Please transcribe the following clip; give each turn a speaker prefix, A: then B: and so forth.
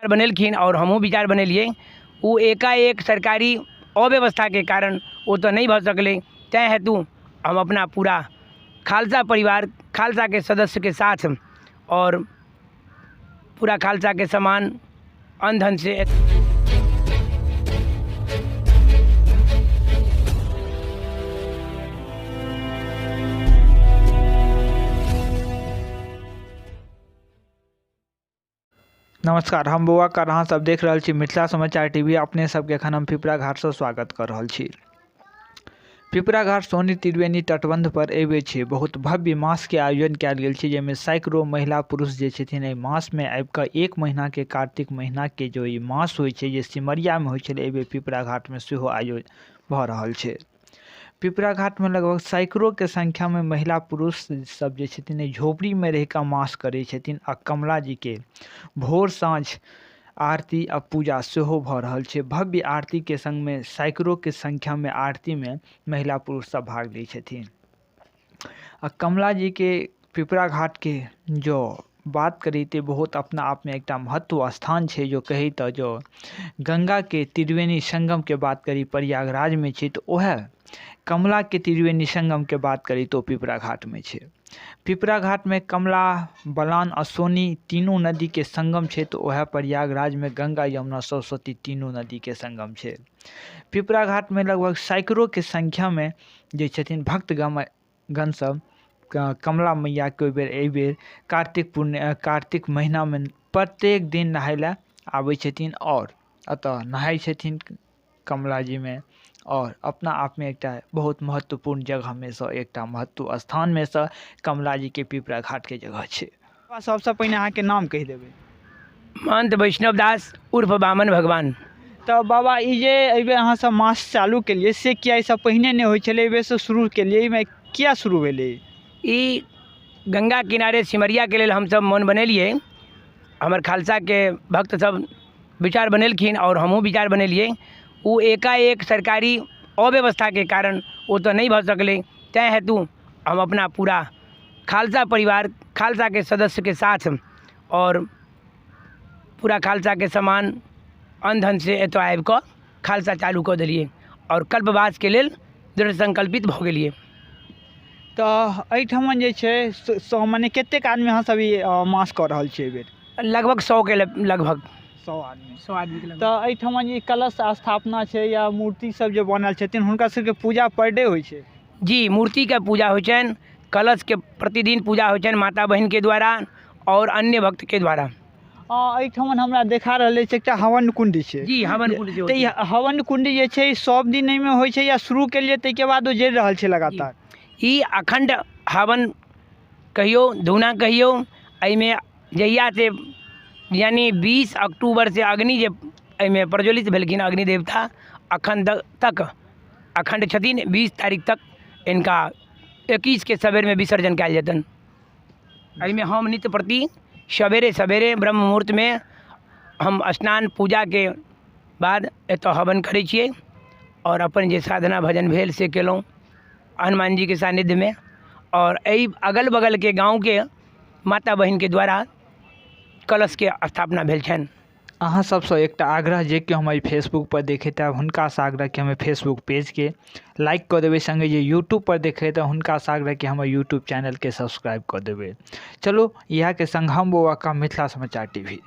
A: बनेलखिन आओर हमहूँ विचार बनेलियै। ओ एकाएक सरकारी अव्यवस्थाके कारण ओ तऽ नहि भऽ सकलै, ताहि हेतु हम अपना पूरा खालसा परिवार, खालसाके सदस्यके साथ आओर पूरा खालसाके समान अन्न धनसँ।
B: नमस्कार, हम बौआ कर, अहाँ सब देख रहल छी मिथिला समाचार टीवी। अपने सबके एखन हम पिपरा घाटसँ स्वागत कर रहल छी। पिपरा घाट सोनी त्रिवेणी तटबंध पर एहि बेर छै बहुत भव्य मासके आयोजन कयल गेल छै, जाहिमे सैकड़ों महिला पुरुष जे छथिन एहि मासमे आबिकऽ एक महीनाके कार्तिक महीनाके जो ई मास होइ छै जे सिमरियामे होइ छलै, एहि बेर पिपरा घाटमे सेहो आयोजन भऽ रहल छै। पिपरा घाटमे लगभग सैकड़ोके संख्यामे महिला पुरुष सब जे छथिन एहि झोपड़ीमे रहिकऽ मास करै छथिन आ कमला जीके भोर साँझ आरती आ पूजा सेहो भऽ रहल छै। भव्य आरतीके संगमे सैकड़ोके संख्यामे आरतीमे महिला पुरुष सब भाग लै छथिन। आ कमला जीके पिपरा घाटके जो बात करी तऽ बहुत अपना आपमे एकटा महत्व स्थान छै। जो कही तऽ जो गंगाके त्रिवेणी संगमके बात करी प्रयागराजमे छै, तऽ वएह कमलाके त्रिवेणी संगमके बात करी तऽ ओ पिपरा घाटमे छै। पिपरा घाटमे कमला बलान आ सोनी तीनू नदीके संगम छै, तऽ वएह प्रयागराजमे गंगा यमुना सरस्वती तीनू नदीके संगम छै। पिपरा घाटमे लगभग सैकड़ोके संख्यामे जे छथिन भक्तगण गण सब कमला मैयाके ओहि एहिबेर कार्तिक पूर्णिमा कार्तिक महीनामे प्रत्येक दिन नहाय लए आबै छथिन आओर एतऽ नहाय छथिन कमला जीमे आओर अपना आपमे एकटा बहुत महत्वपूर्ण जगहमे सँ एकटा महत्व स्थानमे सँ कमला जीके पिपरा घाटके जगह छै।
C: सबसँ पहिने अहाँके नाम कहि देबै।
A: महंत वैष्णव दास उर्फ बामन भगवान।
C: तऽ बाबा, ई जे एहिबेर अहाँ सब मास चालू केलियै से किया? एहिसँ पहिने नहि होइ छलै, एहिबेरसँ शुरू केलियै, एहिमे किया शुरू भेलै?
A: ई गंगा किनारे सिमरियाके लेल हमसब मोन बनेलियै। हमर खालसाके भक्त सब विचार बनेलखिन आओर हमहूँ विचार बनेलियै। ओ एकाएक सरकारी अव्यवस्थाके कारण ओ तऽ नहि भऽ सकलै, ताहि हेतु हम अपना पूरा खालसा परिवार, खालसाके सदस्यके साथ आओर पूरा खालसाके समान अन्न धनसँ एतऽ आबिकऽ खालसा चालू कऽ देलियै आओर कल्पवासके लेल दृढ़ संकल्पित भऽ गेलियै।
C: तऽ एहिठमन जे छै मने कतेक आदमी अहाँ सब ई मास कऽ रहल छियै एहिबेर?
A: लगभग 100 के लगभग।
C: 100 आदमी। 100 आदमी के लगभग। तऽ एहिठमन जे कलश स्थापना छै या मूर्ति सब जे बनल छथिन, हुनका सबके पूजा पर डे होइ छै?
A: जी, मूर्तिके पूजा होइ छनि, कलशके प्रतिदिन पूजा होइ छनि माता बहिनके द्वारा आओर अन्य भक्तके द्वारा।
C: एहिठमन हमरा देखा रहल अछि एकटा हवन कुंड छै।
A: जी, हवन कुंड
C: तऽ ई हवन कुंड जे छै सब दिन एहिमे होइ छै या शुरू केलियै ताहिके बाद ओ जरि रहल छै लगातार?
A: ई अखंड हवन कहियौ, धूना कहियौ, एहिमे जहिया से यानी 20 अक्टूबर से अग्नि जे एहिमे प्रज्वलित भेलखिन अग्नि देवता, अखन तक अखंड छथिन। 20 तारीख तक इनका 21 के सवेरमे विसर्जन कयल जेतनि। एहिमे हम नित्य प्रति सवेरे सवेरे ब्रह्म मुहूर्तमे हम स्नान पूजाके बाद एतऽ हवन करै छियै आओर अपन जे साधना भजन भेल से केलहुँ हनुमान जीके सान्निध्यमे। आओर एहि अगल बगलके गाँवके माता बहिनके द्वारा कलशके स्थापना भेल छनि।
B: अहाँ सबसँ एकटा आग्रह, जे कि हम एहि फेसबुक पर देखैत आयब हुनकासँ आग्रह कि हमर फेसबुक पेजके लाइक कऽ देबै, सङ्गे जे यूट्यूब पर देखैत आयब हुनकासँ आग्रह कि हमर यूट्यूब चैनलके सब्सक्राइब कऽ देबै। चलू, इएहके सङ्ग हम बौआ का, मिथिला समाचार टीवी।